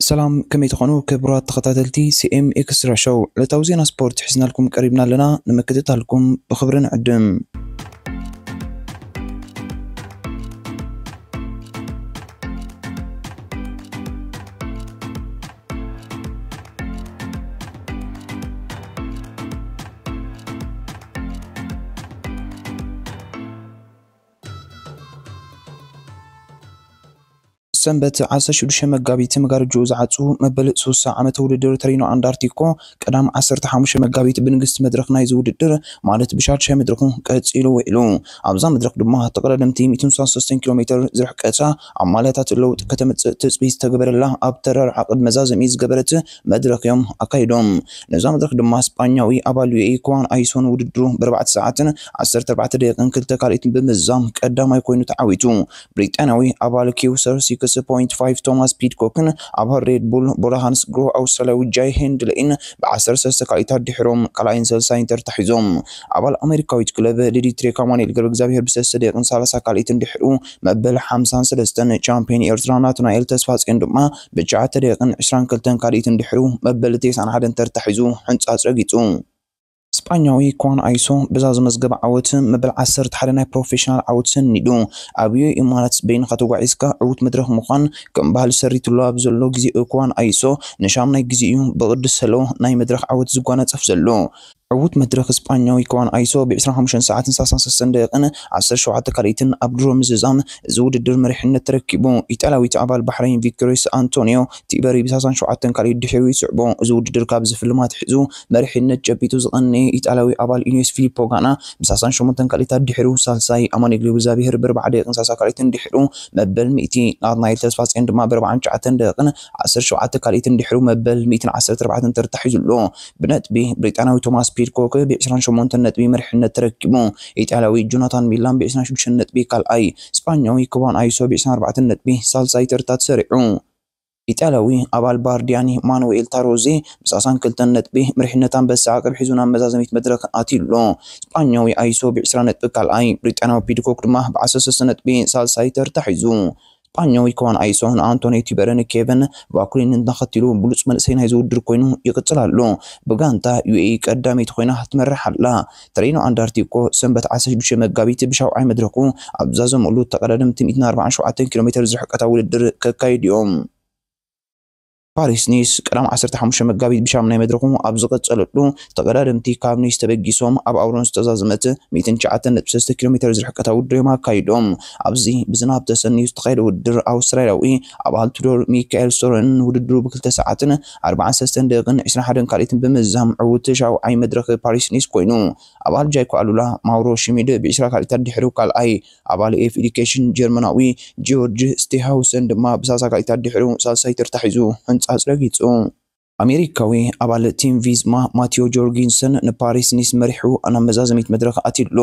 ሰላም፣ ከመይ ትኾኑ ክቡራት ተኸታተልቲ ሲ ኤም ኤክስትራ ሾው? ዕለታዊ ዜና ስፖርት ሒዝናልኩም ቀሪብና ኣለና። ንምክትታልኩም ብኽብሪ ንዕድም። ሰንበት ዓሰርተ ሽዱሽተ መጋቢት መጋረጅኡ ዝዓጹ መበል ሱሳ ዓመተ ውድድር ተሪኖ ኣንዳርቲኮ ቀዳም ዓሰርተ ሓሙሽተ መጋቢት ብንግስቲ መድረኽ ናይዚ ውድድር ማለት ብሻድሻይ መድረኹ ቀጺሉ ውዒሉ። ኣብዛ መድረኽ ድማ ተቐዳደምቲ ሚእትን ሱሳን ሰለስተን ኪሎ ሜትር ዝርሕቀታ ኣማልያታት ለውጢ ከተምጽእ ትጽቢት ዝተገበረላ ኣብ ተራር ዓቕብ መዛዘሚ ዝገበረት መድረኽ እዮም ኣካይዶም። ነዛ መድረኽ ድማ ስጳኛዊ ኣባል ዩ ኤ ኢ ክዋን ኣይሶን ውድድሩ ብኣርባዕተ ሰዓትን ዓሰርተ ኣርባዕተ ደቂቕን ክልተ ካልኢትን ብምዝዛም ቀዳማይ ኮይኑ ተዓዊቱ። ብሪጣንያዊ ኣባል ኪው ሰርቲ ሲክስ ፖይንት ፋይቭ ቶማስ ፒድኮክን ኣባል ሬድ ቡል ቦላ ሃንስ ግሮ ኣውስትራልያዊ ጃይ ሄንድለይን ብዓሰርተ ሰለስተ ካልኢታት ድሕሮም ካልኣይን ሳልሳይን ተርታ ሒዞም። ኣባል ኣሜሪካዊት ክለብ ሊዲ ትሬክ ኣማኑኤል ገብረ እግዚኣብሔር ብሰለስተ ደቂቕን ሰላሳ ካልኢትን ድሕሩ መበል ሓምሳን ሰለስተን ቻምፒዮን ኤርትራ ናትናኤል ተስፋጽዮን ድማ ብትሽዓተ ደቂቕን ዕስራን ክልተን ካልኢትን ድሕሩ መበል ተስዓን ሓደን ተርታ ሒዙ ሕንጻጽ ረጊጹ። ስጳኛዊ ክዋን ኣይሶ በዛ ዝመዝገበ ዓወት መበል ዓሰርተ ሓደ ናይ ፕሮፌሽናል ዓወት ሰኒዱ። ኣብ ዩ ኤ ኢ ማለት ስፔን ከተጓዒዝካ ዕዉት መድረኽ ምዃን ከም ባህሊ ሰሪትሉ ኣብ ዘሎ ግዜ ክዋን ኣይሶ ንሻምናይ ግዜ እዩ ብቕድስ ሰሎ ናይ መድረኽ ዓወት ዝጓናጸፍ ዘሎ። ዕዉት መድረኽ ስጳኛዊ ክዋን ኣይሶ ብ ዕስራን ሓሙሽተን ሰዓትን ሰላሳን ሰለስተን ደቂቕን ዓሰርተ ሸውዓተ ካልኢትን ኣብ ድሮ ምዝዛም እዚ ውድድር መሪሕነት ተረኪቡ። ኢጣልያዊት ኣባል ባሕረይን ቪክቶሪስ ኣንቶኒዮ ቲበሪ ብ ሰላሳን ሸውዓተን ካልኢት ድሕሪኡ ይስዕቦ። እዚ ውድድር ካብ ዝፍልም ኣትሒዙ መሪሕነት ጨቢጡ ዝቐነየ ኢጣልያዊ ኣባል ኢኔስ ፊሊፖ ጋና ብ ሰላሳን ሸሞንተን ካልኢታት ድሕሩ ሳልሳይ፣ ኣማኑኤል ገብረእግዚኣብሄር ብ ኣርባዓ ደቂቕን ሰላሳ ካልኢትን ድሕሩ መበል ሚእቲ፣ ናትናኤል ተስፋጽዮን ድማ ብ ኣርባዓን ትሽዓተን ደቂቕን ዓሰርተ ሸውዓተ ካልኢትን ድሕሩ መበል ሚእትን ዓሰርተ ኣርባዕተን ተርታ ሒዙ ኣሎ። ብነጥቢ ብሪጣንያዊ ቶማስ ፒድኮክ ብ ዕስራን ሸሞንተን ነጥቢ መሪሕነት ተረኪቡ። ኢጣልያዊ ጆናታን ሚላን ብ ዕስራን ሽዱሽተን ነጥቢ ካልኣይ፣ ስጳኛዊ ክዋን ኣይሶ ብ ዕስራን ኣርባዕተን ነጥቢ ሳልሳይ ተርታ ተሰሪዑ። ኢጣልያዊ ኣባል ባርዲያኒ ማኑኤል ታሮዚ ብ ሰላሳን ክልተን ነጥቢ መሪሕነት ኣንበሳ ዓቐብ ሒዙ ናብ መዛዘሚት መድረኽ ኣትዩ ኣሎ። ስጳኛዊ ኣይሶ ብ ዕስራ ነጥቢ ካልኣይ፣ ብሪጣንያዊ ፒድኮክ ድማ ብ ዓሰርተ ሰለስተ ነጥቢ ሳልሳይ ተርታ ሒዙ። ስጳኛዊ ክዋን ኣይሶ ንኣንቶኒ ቲበርን ኬቨን ቫኩሊንን ተኸቲሉ ብሉጽ መንእሰይ ናይዚ ውድድር ኮይኑ ይቕጽል ኣሎ። ብጋንታ ዩ ኤ ኢ ቀዳመይቲ ኮይና ትመርሕ ኣላ። ተሪኖ ኣንዳርቲኮ ሰንበት ዓሰርተ ሽዱሽተ መጋቢት ብሻውዓይ መድረኹ ኣብ ዝዛዘምሉ ተቐዳደምቲ ሚእትን ኣርባዓን ሸውዓተን ኪሎ ሜትር ዝርሕቀታ ውድድር ከካይዱ እዮም። ፓሪስ ኒስ ቀዳም ዓሰርተ ሓሙሽተ መጋቢት ብሻምናይ መድረኹ ኣብ ዝቐጸለሉ ተቐዳደምቲ ካብ ኒስ ተበጊሶም ኣብ ኣውሮን ዝተዛዘመት ሚእትን ትሽዓተን ነጥቢ ሰለስተ ኪሎ ሜትር ዝርሕቀታ ውድድር እዮም ኣካይዶም። ኣብዚ ብዝናብ ተሰንዩ ዝተኻየደ ውድድር ኣውስትራልያዊ ኣባል ቱር ደ ፍራንስ ሚካኤል ሶረንን ውድድሩ ብክልተ ሰዓትን ኣርባዓን ሰለስተን ደቂቕን ዕስራን ሓደን ካልኢትን ብምዝዛም ዕዉት ሻውዓይ መድረኽ ፓሪስ ኒስ ኮይኑ። ኣባል ጃይኮ ኣሉላ ማውሮ ሽሚድ ብ ዕስራ ካልኢታት ድሕሩ ካልኣይ፣ ኣባል ኤፍ ኤዲኬሽን ጀርመናዊ ጂዮርጅ ስቴሃውሰን ድማ ብ ሰላሳ ካልኢታት ድሕሩ ሳልሳይ ተርታ ሒዙ ሕንጻጽ ረጊጹ። ኣሜሪካዊ ኣባል ቲም ቪዝማ ማቲዮ ጆርጊንሰን ንፓሪስ ኒስ መሪሑ ናብ መዛዘሚት መድረኽ ኣትዩ ኣሎ።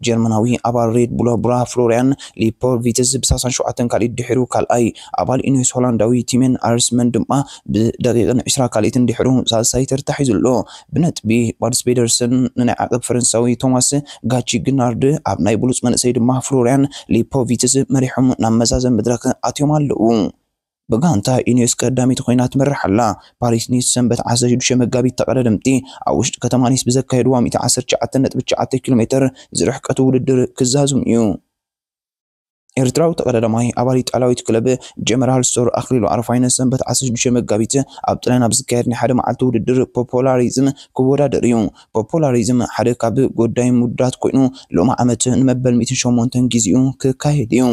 ጀርመናዊ ኣባል ሬድ ቡል ብራ ፍሎርያን ሊፖቪትስ ብ ሰላሳን ሸውዓተን ካልኢት ድሕሩ ካልኣይ፣ ኣባል ኢኔስ ሆላንዳዊ ቲሜን ኣርስመን ድማ ብደቂቕን ዕስራ ካልኢትን ድሕሩ ሳልሳይ ተርታ ሒዙ ኣሎ። ብነጥቢ ማድስ ፔደርሰን ንናይ ዓቐብ ፈረንሳዊ ቶማስ ጋቺ ግናርድ ኣብ ናይ ብሉጽ መንእሰይ ድማ ፍሎርያን ሊፖቪትስ መሪሖም ናብ መዛዘም መድረኽ ኣትዮም ኣለዉ። ብጋንታ ኢኔስ ቀዳሚት ኮይና ትመርሕ ኣላ። ፓሪስ ኒስ ሰንበት ዓሰርተ ሽዱሽተ መጋቢት ተቐዳደምቲ ኣብ ውሽጢ ከተማ ኒስ ብዘካየድዋ ሚእቲ ዓሰርተ ትሽዓተ ነጥቢ ትሽዓተ ኪሎ ሜትር ዝርሕቀቱ ውድድር ክዛዝም እዩ። ኤርትራዊ ተቐዳዳማይ ኣባል ኢጣልያዊት ክለብ ጀነራል ስቶር ኣኽሊሉ ኣረፋይነ ሰንበት ዓሰርተ ሽዱሽተ መጋቢት ኣብ ጥልያን ኣብ ዝካየድ ናይ ሓደ መዓልቲ ውድድር ፖፖላሪዝም ክወዳደር እዩ። ፖፖላሪዝም ሓደ ካብ ጎዳይ ውድድራት ኮይኑ ሎሚ ዓመት ንመበል ሚእትን ሸሞንተን ግዜኡ ክካየድ እዩ።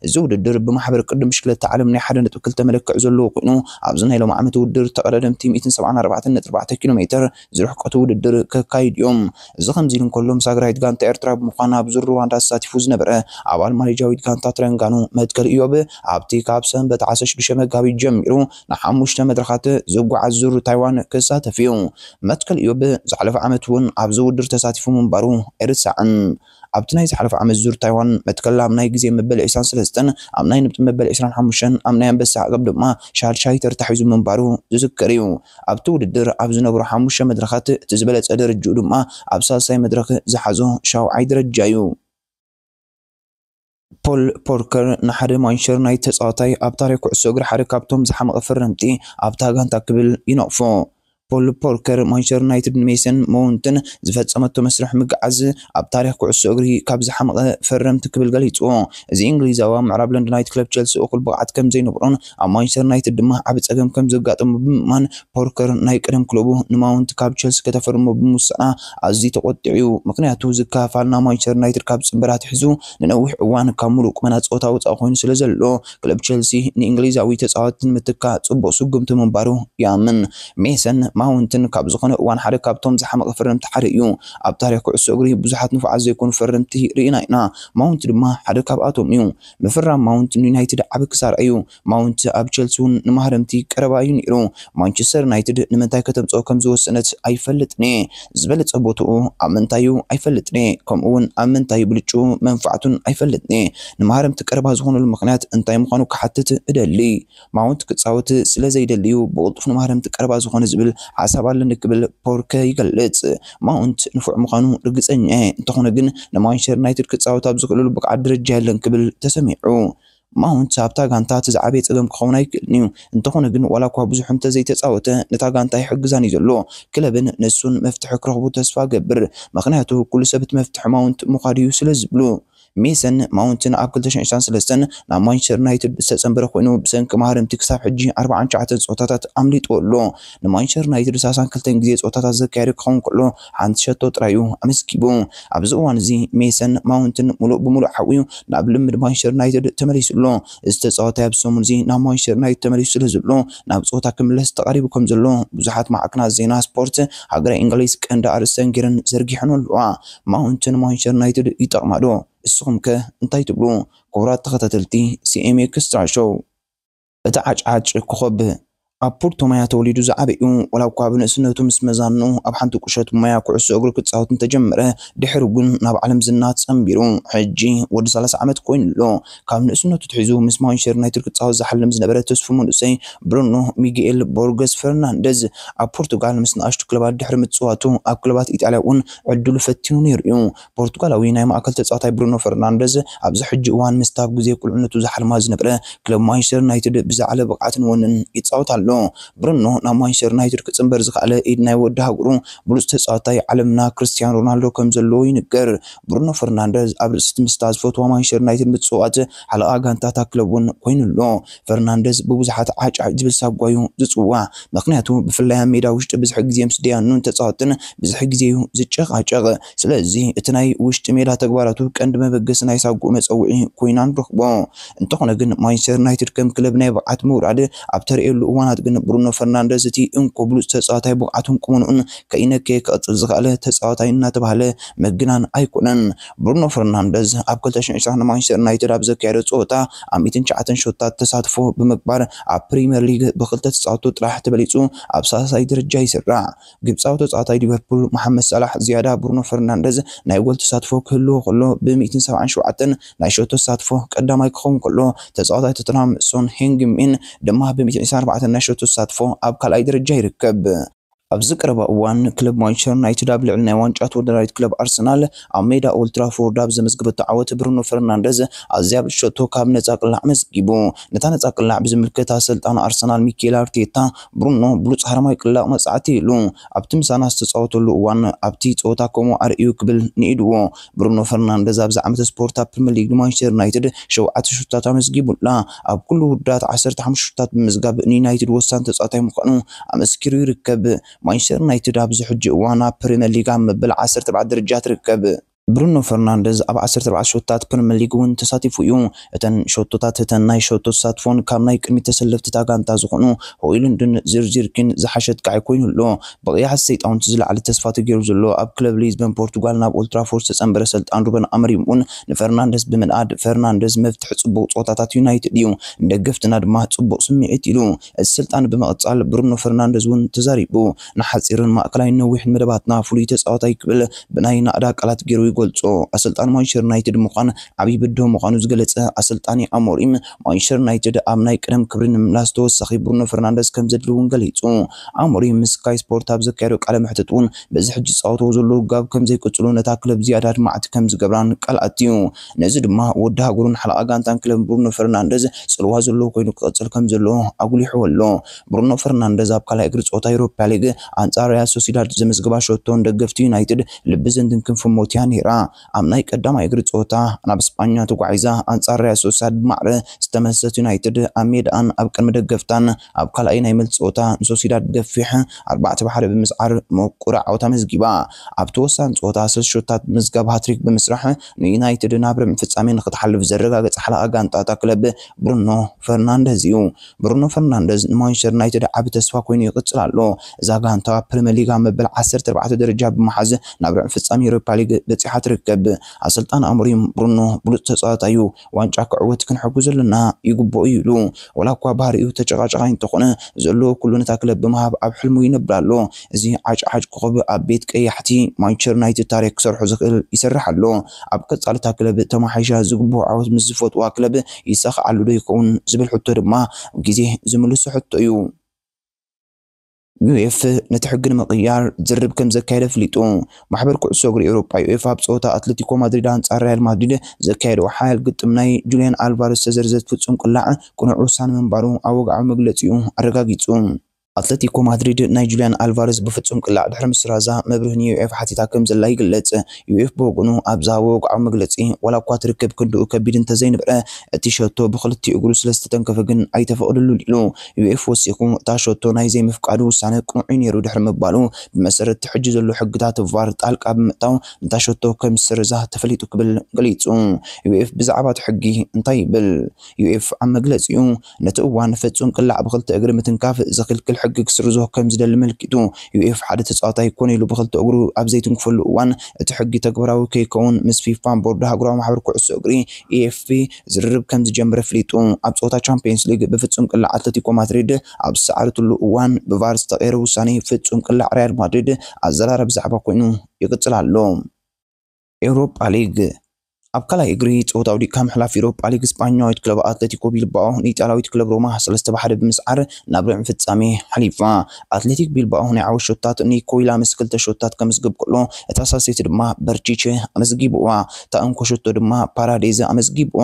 እዚ ውድድር ብማሕበር ቅድም ብሽክለታ ዓለም ናይ ሓደ ነጥቢ ክልተ መለክዕ ዘለዎ ኮይኑ ኣብዚ ናይ ሎሚ ዓመት ውድድር ተቐዳደምቲ ሚእትን ሰብዓን ኣርባዕተን ነጥቢ ኣርባዕተ ኪሎ ሜትር ዝርሕቀቱ ውድድር ክካየድ እዮም። እዚ ከምዚ ኢሉ እንከሎ ምስ ሃገራዊት ጋንታ ኤርትራ ብምዃን ኣብ ዙር ሩዋንዳ ተሳቲፉ ዝነበረ ኣባል ማሌዥያዊት ጋንታ ትረንጋኑ መትከል ኢዮብ ኣብቲ ካብ ሰንበት ዓሰርተ ሽዱሽተ መጋቢት ጀሚሩ ንሓሙሽተ መድረኻት ዝጓዓዝ ዙር ታይዋን ክሳተፍ እዩ። መትከል ኢዮብ ዝሓለፈ ዓመት እውን ኣብዚ ውድድር ተሳቲፉ ምንባሩ ኣይርሳዕን። ኣብቲ ናይ ዝሓለፈ ዓመት ዙር ታይዋን መትከል ኣብ ናይ ግዜ መበል ዕስራን ሰለስተን፣ ኣብ ናይ ነጥቢ መበል ዕስራን ሓሙሽተን፣ ኣብ ናይ ኣንበሳ ዓቐብ ድማ ሻድሻይ ተርታ ሒዙ ምንባሩ ዝዝከር እዩ። ኣብቲ ውድድር ኣብ ዝነበሩ ሓሙሽተ መድረኻት እቲ ዝበለጸ ደረጅኡ ድማ ኣብ ሳልሳይ መድረኽ ዝሓዞ ሻውዓይ ደረጃ እዩ። ፖል ፖርከር ንሓደ ማንቸስተር ዩናይትድ ተጻዋታይ ኣብ ታሪኽ ኩዕሶ እግሪ ሓደ ካብቶም ዝሓመቐ ፈረምቲ ኣብታ ጋንታ ክብል ይነቕፎ። ፖል ፖርከር ማንቸስተር ዩናይትድ ንሜሰን ማውንትን ዝፈጸመቶ መስርሕ ምግዓዝ ኣብ ታሪኽ ኩዕሶ እግሪ ካብ ዝሓመቐ ፈረምቲ ክብል ገሊጽዎ። እዚ እንግሊዛዊ ኣብ ምዕራብ ለንደናዊት ክለብ ቸልሲ እኹል ብቕዓት ከም ዘይነበሮን ኣብ ማንቸስተር ዩናይትድ ድማ ዓቢ ጸገም ከም ዘጋጠሞ ብምእማን ፖርከር ናይ ቀደም ክለቡ ንማውንት ካብ ቸልሲ ከተፈርሞ ብምውሳና ኣዝዩ ተቖጢዑ እዩ። ምኽንያቱ ዝከፋፈልና ማንቸስተር ዩናይትድ ካብ ጽንበራ ኣትሒዙ ንነዊሕ እዋን ካብ ምሉእ ቁመና ጸወታ ወጻኢ ኮይኑ ስለ ዘሎ ክለብ ቸልሲ ንእንግሊዛዊ ተጻዋቲ ንምትካእ ጽቡቕ ስጉምቲ ምንባሩ ይኣምን። ሜሰን ማውንትን ካብ ዝኾነ እዋን ሓደ ካብቶም ዝሓመቐ ፈረምቲ ሓደ እዩ። ኣብ ታሪኽ ኩዕሶ እግሪ ብዙሓት ንፉዓት ዘይኮኑ ፈረምቲ ርኢና ኢና። ማውንት ድማ ሓደ ካብኣቶም እዩ። ምፍራም ማውንት ንዩናይትድ ዓቢ ክሳራ እዩ። ማውንት ኣብ ቸልሲ እውን ንማህረምቲ ቀረባ እዩ ነይሩ። ማንቸስተር ዩናይትድ ንምንታይ ከተምጽኦ ከም ዝወሰነት ኣይፈልጥን እየ። ዝበለጸ ቦትኡ ኣብ ምንታይ እዩ ኣይፈልጥን እየ። ከምኡ እውን ኣብ ምንታይ እዩ ብልጭኡ መንፋዕቱን ኣይፈልጥን እየ። ንማህረምቲ ቀረባ ዝኾነሉ ምኽንያት እንታይ ምዃኑ ክሓትት እደሊ። ማውንት ክጻወት ስለ ዘይደሊ እዩ ብቕልጡፍ ንማህረምቲ ቀረባ ዝኾነ ዝብል ሓሳብ ኣለኒ ክብል ፖርከ ይገልጽ። ማውንት ንፉዕ ምዃኑ ርግጸኛ እየ። እንተኾነ ግን ንማንቸስተር ዩናይትድ ክጻወት ኣብ ዝኽእለሉ ብቕዓት ደረጃ የለን ክብል ተሰሚዑ። ማውንት ኣብታ ጋንታ እቲ ዝዓበየ ጸገም ክኸውን ኣይክእልን እዩ። እንተኾነ ግን ዋላ እኳ ብዙሕ እንተዘይተጻወተ ነታ ጋንታ ይሕግዛን እዩ ዘሎ። ክለብን ንሱን መፍትሒ ክረኽቡ ተስፋ ገብር። ምኽንያቱ ኩሉ ሰብ እቲ መፍትሒ ማውንት ምዃዱ እዩ ስለ ዝብሉ። ሜሰን ማውንትን ኣብ ክልተ ሽሕን ዕስራን ሰለስተን ናብ ማንቸስተር ዩናይትድ ዝተጸንበረ ኮይኑ ብሰንኪ ማህረምቲ ክሳብ ሕጂ ኣርባዓን ትሽዓተን ጸወታታት ኣምሊጥዎ ኣሎ። ንማንቸስተር ዩናይትድ ሰላሳን ክልተን ግዜ ጸወታታት ዘካየደ ክኸውን ከሎ ሓንቲ ሸቶ ጥራይ እዩ ኣመስኪቡ። ኣብዚ እዋን እዚ ሜሰን ማውንትን ሙሉእ ብሙሉእ ሓውዩ ናብ ልምድ ማንቸስተር ዩናይትድ ተመሊሱ ኣሎ። እዚ ተጻዋታይ ኣብ ሰሙን እዚ ናብ ማንቸስተር ዩናይትድ ተመሊሱ ስለ ዘሎ ናብ ጸወታ ክምለስ ተቓሪቡ ከም ዘሎ ብዙሓት ማዕከናት ዜና ስፖርት ሃገረ እንግሊዝ ቀንዲ ኣርእስተን ገይረን ዘርጊሐን ኣለዋ። ማውንትን ማንቸስተር ዩናይትድ ይጠቕማ ዶ? እስኹም ከ እንታይ ትብሉ? ክቡራት ተኸታተልቲ ሲ ኤም ኤክስትራ ሾው። እቲ ዓጭዓጭ ኮኸብ ኣብ ፖርቶ ማያ ተወሊዱ ዝዓበዩ፣ ዋላ እኳ ብንእስነቱ ምስ መዛኑ ኣብ ሓንቲ ቁሸት ማያ ኩዕሶ እግሪ ክጻወት እንተጀመረ፣ ድሕሪ እውን ናብ ዓለም ዝና ጸንቢሩ፣ ሕጂ ወዲ ሰላሳ ዓመት ኮይኑ ኣሎ። ካብ ንእስነቱ ትሒዙ ምስ ማንቸስተር ዩናይትድ ክጻወት ዝሓልም ዝነበረ ተስፉ መንእሰይ ብሩኖ ሚጌኤል ቦርገስ ፈርናንደዝ ኣብ ፖርቱጋል ምስ ንኣሽቱ ክለባት ድሕሪ ምጽዋቱ ኣብ ክለባት ኢጣልያ እውን ዕድሉ ፈቲኑ ነይሩ እዩ። ፖርቱጋላዊ ናይ ማእከል ተጻዋታይ ብሩኖ ፈርናንደዝ ኣብዚ ሕጂ እዋን ምስታ ኣብ ግዜ ቁልዕነቱ ዝሓልማ ዝነበረ ክለብ ማንቸስተር ዩናይትድ ብዝዓለ ብቕዓትን ወንን ይጻወት ኣሎ። ብሩኖ ናብ ማንቸስተር ዩናይትድ ክጽንበር ዝኸኣለ ኢድ ናይ ወዲ ሃገሩ ብሉጽ ተጻዋታይ ዓለምና ክርስቲያኖ ሮናልዶ ከም ዘለዎ ይንገር። ብሩኖ ፈርናንደዝ ኣብ ርእሲ እቲ ምስታ ዝፈትዋ ማንቸስተር ዩናይትድ ምጽዋት ሓለቓ ጋንታ እታ ክለብ እውን ኮይኑ ኣሎ። ፈርናንደዝ ብብዙሓት ዓጭዓጭ ዝብል ሳጓ እዩ ዝጽዋዕ። ምኽንያቱ ብፍላይ ኣብ ሜዳ ውሽጢ ብዝሒ ግዜ ምስ ደያኑን ተጻወትን ብዝሒ ግዜ እዩ ዝጨቓጨቕ። ስለዚ እቲ ናይ ውሽጢ ሜዳ ተግባራቱ ቀንዲ መበገሲ ናይ ሳጉኡ መጸውዒ ኮይና ንረኽቦ። እንተኾነ ግን ማንቸስተር ዩናይትድ ከም ክለብ ናይ ብቕዓት ምውራድ ኣብ ተርእየሉ እዋናት ግን ብሩኖ ፈርናንደዝ እቲ እንኮ ብሉጽ ተጻዋታይ ብቕዓቱን ቁመንኡን ከይነከየ ክቕጽል ዝኸኣለ ተጻዋታይ እናተባህለ ምግናን ኣይኮነን። ብሩኖ ፈርናንደዝ ኣብ ክልተ ሽሕን ዕስራን ንማንቸስተር ዩናይትድ ኣብ ዘካየዶ ጸወታ ኣብ ሚእትን ትሽዓተን ሾታት ተሳትፎ ብምግባር ኣብ ፕሪምየር ሊግ ብክልተ ተጻወቱ ጥራሕ ተበሊጹ ኣብ ሳልሳይ ደረጃ ይስራዕ። ግብጻዊ ተጻዋታይ ሊቨርፑል መሓመድ ሳላሕ ዝያዳ ብሩኖ ፈርናንደዝ ናይ ጎል ተሳትፎ ክህልዎ ከሎ ብ ሚእትን ሰብዓን ሸውዓተን ናይ ሸቶ ተሳትፎ ቀዳማይ ክኸውን ከሎ ተጻዋታይ ቶተንሃም ሶን ሄንግሚን ድማ ብ ሚእትን ዕስራን ኣርባዕተን ናይ ሸቶ ተሳትፎ ኣብ ካልኣይ ደረጃ ይርከብ። ኣብዚ ቀረባ እዋን ክለብ ማንቸስተር ዩናይትድ ኣብ ልዕሊ ናይ ዋንጫ ተወዳዳሪት ክለብ ኣርሰናል ኣብ ሜዳ ኦልትራፎርድ ኣብ ዘመዝገበቶ ዓወት ብሩኖ ፈርናንደዝ ኣዝያ ብልሽቶ ካብ ነጻ ቅላዕ መዝጊቡ። ነታ ነጻ ቅላዕ ብዝምልከት ኣሰልጣን ኣርሰናል ሚኬል ኣርቴታ ብሩኖ ብሉጽ ሃረማይ ቅላዕ መጻዕቲ ኢሉ ኣብቲ ምሳና ዝተጻወተሉ እዋን ኣብቲ ጸወታ ከምኡ ኣርእዩ ክብል ንኢድዎ። ብሩኖ ፈርናንደዝ ኣብዚ ዓመተ ስፖርት ኣብ ፕሪምየር ሊግ ንማንቸስተር ዩናይትድ ሸውዓተ ሹታት ኣመዝጊቡላ። ኣብ ኩሉ ውድድራት ዓሰርተ ሓሙሽተ ሹታት ብምዝጋብ ንዩናይትድ ወሳኒ ተጻዋታይ ምዃኑ ኣመስኪሩ ይርከብ። ማንቸስተር ዩናይትድ ኣብዚ ሕጂ እዋን ኣብ ፕሪምየር ሊግ ኣብ መበል ዓሰርተ ኣርባዕተ ደረጃ ትርከብ። ብሩኖ ፈርናንደዝ ኣብ ዓሰርተ ኣርባዕተ ሾታት ፕሪምየር ሊግ እውን ተሳቲፉ እዩ። እተን ሸቶታት እተን ናይ ሸቶ ተሳትፎን ካብ ናይ ቅድሚት ተሰለፍቲ እታ ጋንታ ዝኾኑ ሆይሉንድን ዚርዚርኪን ዝሓሸት ከኣ ኮይኑ ኣሎ። ብቕያሕ ሰይጣውንቲ ዝለዓለ ተስፋ ተገይሩ ዘሎ ኣብ ክለብ ሊዝበን ፖርቱጋል ናብ ኦልትራፎርድ ዝተጸንበረ ሰልጣን ሩበን ኣሞሪም እውን ንፈርናንደዝ ብምንኣድ ፈርናንደዝ መፍትሒ ጽቡቕ ጸወታታት ዩናይትድ እዩ፣ ንደገፍትና ድማ ጽቡቕ ስምዒት ኢሉ። እቲ ሰልጣን ብምቕጻል ብሩኖ ፈርናንደዝ እውን ተዛሪቡ። ንሓጺርን ማእከላይን ነዊሕን መደባትና ፍሉይ ተጻዋታይ ክብል ብናይ ናእዳ ቃላት ገይሩ ገልጾ። ኣሰልጣኒ ማንቸስተር ዩናይትድ ምዃን ዓብዪ ብድሆ ምዃኑ ዝገለጸ ኣሰልጣኒ ኣሞሪም፣ ማንቸስተር ዩናይትድ ኣብ ናይ ቀደም ክብሪ ንምምላስ ተወሳኺ ብሩኖ ፈርናንደዝ ከም ዘድሊ እውን ገሊጹ። ኣሞሪም ምስ ስካይ ስፖርት ኣብ ዘካየዶ ቃለ መሕትት እውን በዚ ሕጂ ዝጻወትዎ ዘለዉ ጋብ ከም ዘይቅጽሉ ነታ ክለብ ዝያዳ ኣድማዕቲ ከም ዝገብራን ቃል ኣትዩ። ነዚ ድማ ወዲ ሃገሩን ሓለቓ ጋንታን ክለብ ብሩኖ ፈርናንደዝ ጽልዋ ዘለዎ ኮይኑ ክቕጽል ከም ዘለዎ ኣጉሊሕዎ ኣሎ። ብሩኖ ፈርናንደዝ ኣብ ካልኣይ እግሪ ጸወታ ዩሮፓ ሊግ ኣንጻር ሪያል ሶሲዳድ ዘመዝግባ ሸቶ ንደገፍቲ ዩናይትድ ልቢ ዘንድን ክንፊ ሞትያ ነይራ። ኣብ ናይ ቀዳማይ እግሪ ጸወታ ናብ ስጳኛ ተጓዒዛ ኣንጻር ሪያል ሶሲዳድ ብማዕረ ዝተመልሰት ዩናይትድ ኣብ ሜዳኣን ኣብ ቅድሚ ደገፍታን ኣብ ካልኣይ ናይ መልሲ ጸወታ ንሶሲዳድ ብገፊሕ ኣርባዕተ ባሕሪ ብምስዓር ምቁር ዓወት ኣመዝጊባ። ኣብቲ ወሳኒ ጸወታ ሰለስተ ሸቶታት ብምምዝጋብ ሃትሪክ ብምስራሕ ንዩናይትድ ናብ ርብዒ ፍጻሜ ንክትሓልፍ ዘረጋገጸ ሓለቓ ጋንታ እታ ክለብ ብሩኖ ፈርናንደዝ እዩ። ብሩኖ ፈርናንደዝ ንማንቸስተር ዩናይትድ ዓቢ ተስፋ ኮይኑ ይቕጽል ኣሎ። እዛ ጋንታ ፕሪምየር ሊግ ኣብ መበል ዓሰርተ ኣርባዕተ ደረጃ ብምሓዝ ናብ ርብዒ ፍጻሜ ዩሮፓ ሊግ በጺሓ ትርከብ። ኣሰልጣኒ ኣሞሪም ብሩኖ ብሉጽ ተጻዋታይ እዩ፣ ዋንጫ ክዕወት ክንሕግዞ ኣለና፣ ይግብኦ እዩ ኢሉ። ዋላ እኳ ባህሪኡ ተጨቃጫቃይ እንተኾነ፣ ዘለዎ ኩሉ ነታ ክለብ ብምሃብ ኣብ ሕልሙ ይነብር ኣሎ። እዚ ዓጭዓጭ ኮኸብ ኣብ ቤት ቀያሕቲ ማንቸስተር ዩናይትድ ታሪክ ክሰርሖ ዝኽእል ይሰርሕ ኣሎ። ኣብ ቀጻሊ እታ ክለብ ተማሓይሻ ዝግብኦ ዓወት ምስ ዝፈትዋ ክለብ ይሳኽዓሉ ዶ ይኸውን ዝብል ሕቶ ድማ ግዜ ዝምልሶ ሕቶ እዩ። ዩ ኤፍ ነቲ ሕጊ ንምቕያር ዝርርብ ከም ዘካየደ ኣፍሊጡ። ማሕበር ኩዕሶ እግሪ ኤውሮጳ ዩ ኤፍ ኣብ ጸወታ ኣትሌቲኮ ማድሪድ ኣንጻር ሪያል ማድሪድ ዘካየዶ ሓያል ግጥም ናይ ጁልያን ኣልቫረስ ዝተዘርዘት ፍጹም ቅላዕ ቅኑዕ ውሳነ ምንባሩ ኣብ ወግዓዊ መግለጺኡ ኣረጋጊጹ። ኣትሌቲኮ ማድሪድ ናይ ጁልያን ኣልቫረስ ብፍጹም ቅላዕ ድሕሪ ምስራዛ መብርሂ ንዩ ኤፍ ሓቲታ ከም ዘላ ይግለጽ። ዩ ኤፍ ብወገኑ ኣብ ዝሃቦ ወግዓዊ መግለጺ፣ ዋላ እኳ እቲ ርክብ ክንድኡ ከቢድ እንተዘይነበረ፣ እቲ ሸቶ ብኽልቲኡ እግሩ ስለ ዝተተንከፈ ግን ኣይተፈቕደሉን ኢሉ። ዩ ኤፍ ወሲኹ፣ እታ ሸቶ ናይ ዘይምፍቃዱ ውሳነ ቅኑዕ እዩ ነይሩ ድሕሪ ምባሉ፣ ብመሰረት እቲ ሕጂ ዘሎ ሕግታት ቫር ጣልቃ ብምእታው ነታ ሸቶ ከም ዝሰርዛ ተፈሊጡ ክብል ገሊጹ። ዩ ኤፍ ብዛዕባ እቲ ሕጊ እንታይ ይብል? ዩ ኤፍ ኣብ መግለጺኡ፣ ነቲ እዋን ፍጹም ቅላዕ ብኽልተ እግሪ ምትንካፍ ዝኽልክል ሕጊ ክስርዞ ከም ዝደሊ መልኪቱ። ዩ ኤፍ ሓደ ተጻዋታይ ኮነ ኢሉ ብኽልተ እግሩ ኣብ ዘይትንክፈሉ እዋን፣ እቲ ሕጊ ተግባራዊ ከይከውን ምስ ፊፋን ቦርድ ሃገራዊ ማሕበር ኩዕሶ እግሪ፣ ኢ ኤፍ ቢ፣ ዝርርብ ከም ዝጀመረ ኣፍሊጡ። ኣብ ጸወታ ቻምፒየንስ ሊግ ብፍጹም ቅላዕ ኣትሌቲኮ ማድሪድ ኣብ ዝሰዓረትሉ እዋን፣ ብቫር ዝተቐየረ ውሳኔ ፍጹም ቅላዕ ሪያል ማድሪድ ኣዘራራቢ ዛዕባ ኮይኑ ይቕጽል ኣሎ። ኤውሮጳ ሊግ። ኣብ ካልኣይ እግሪ ጸወታ ኣውዲቕካ ምሕላፍ ኤውሮጳ ሊግ፣ ስጳኛዊት ክለብ ኣትሌቲኮ ቢልባኦ ንኢጣልያዊት ክለብ ሮማ ሰለስተ ብሓደ ብምስዓር ናብ ርብዒ ፍጻሜ ሓሊፋ። ኣትሌቲክ ቢልባኦ ናይ ዓወት ሾታት ኒኮ ዊላምስ ክልተ ሾታት ከምዝግብ ከሎ፣ እታ ሳልሰይቲ ድማ በርቺቼ ኣመዝጊብዋ። እታ እንኮ ሸቶ ድማ ፓራዴዝ ኣመዝጊብዋ።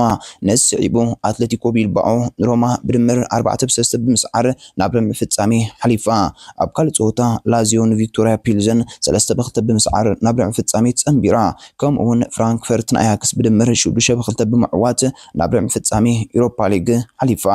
ነዚ ስዒቡ ኣትሌቲኮ ቢልባኦ ንሮማ ብድምር ኣርባዕተ ብ ሰለስተ ብምስዓር ናብ ርብዒ ፍጻሜ ሓሊፋ። ኣብ ካልእ ጸወታ ላዚዮ ንቪክቶሪያ ፒልዘን ሰለስተ ብ ክልተ ብምስዓር ናብ ርብዒ ፍጻሜ ተጸንቢራ። ከምኡ እውን ፍራንክፈርት ንኣያክስ ብድምር ሽዱሽተ ብ ክልተ ብምዕዋት ናብ ርብዒ ፍጻሜ ዩሮፓ ሊግ ሓሊፋ።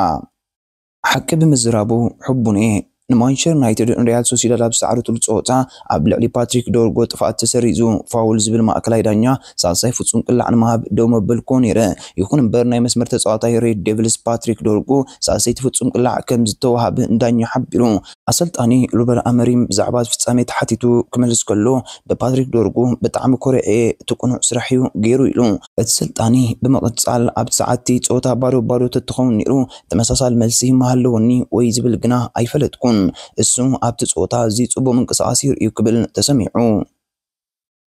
ሓቂ ብምዝራቡ ሕቡን እየ። ንማንቸስተር ዩናይትድ ንሪያል ሶሲዳድ ኣብ ዝሰዓረትሉ ጸወታ ኣብ ልዕሊ ፓትሪክ ዶርጎ ጥፍኣት ተሰሪዙ ፋውል ዝብል ማእከላይ ዳኛ ሳልሳይ ፍጹም ቅላዕ ንምሃብ ደው መበልኩዎ ነይረ። ይኹን እምበር ናይ መስመር ተጻዋታይ ሬድ ዴቪልስ ፓትሪክ ዶርጎ ሳልሰይቲ ፍጹም ቅላዕ ከም ዝተወሃበ ንዳኛ ሓቢሩ። ኣሰልጣኒ ሩበን ኣመሪም ብዛዕባ ፍጻሜ ተሓቲቱ ክመልስ ከሎ፣ ብፓትሪክ ዶርጉ ብጣዕሚ ኮሪዐ እየ፣ እቲ ቅኑዕ ስራሕ እዩ ገይሩ ኢሉ። እቲ ሰልጣኒ ብምቕጻል ኣብቲ ሰዓትቲ ጸወታ ባዶ ባዶ ተትኸውን ነይሩ፣ ተመሳሳሊ መልሲ ምሃለወኒ ወይ ዝብል ግና ኣይፈለጥኩን። እሱ ኣብቲ ጸወታ እዚ ጽቡቕ ምንቅስቓስ የርእዩ ክብል ተሰሚዑ።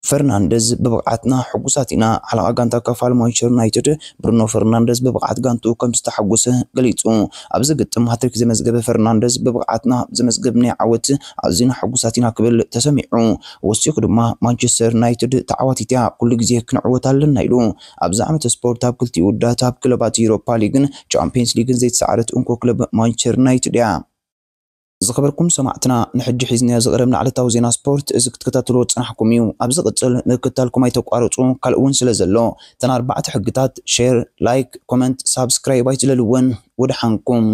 ፈርናንደዝ ብብቕዓትና ሕጉሳት ኢና። ሓለቓ ጋንታ ካፋል ማንቸስተር ዩናይትድ ብሩኖ ፈርናንደዝ ብብቕዓት ጋንትኡ ከም ዝተሓጎሰ ገሊጹ። ኣብዚ ግጥም ሃትሪክ ዘመዝገበ ፈርናንደዝ ብብቕዓትና ዘመዝገብናዮ ዓወት ኣዚና ሕጉሳት ኢና ክብል ተሰሚዑ። ወሲኹ ድማ ማንቸስተር ዩናይትድ ተዓዋቲት እያ፣ ኩሉ ግዜ ክንዕወት ኣለና ኢሉ። ኣብዚ ዓመተ ስፖርት ኣብ ክልቲኡ ውድድራት ኣብ ክለባት ዩሮፓ ሊግን ቻምፒየንስ ሊግን ዘይተሰዓረት እንኮ ክለብ ማንቸስተር ዩናይትድ እያ። ዝኸበርኩም ሰማዕትና፣ ንሕጂ ሒዝናዮ ዝቐረብና ዕለታዊ ዜና ስፖርት እዚ ክትከታተልዎ ዝጸናሕኩም እዩ። ኣብ ዝቕጽል ምክትታልኩም ኣይተቋርጹ፣ ካልእ እውን ስለ ዘሎ። እተን ኣርባዕተ ሕግታት፣ ሼር፣ ላይክ፣ ኮመንት፣ ሳብስክራይብ ኣይትለልወን። ወደሓንኩም።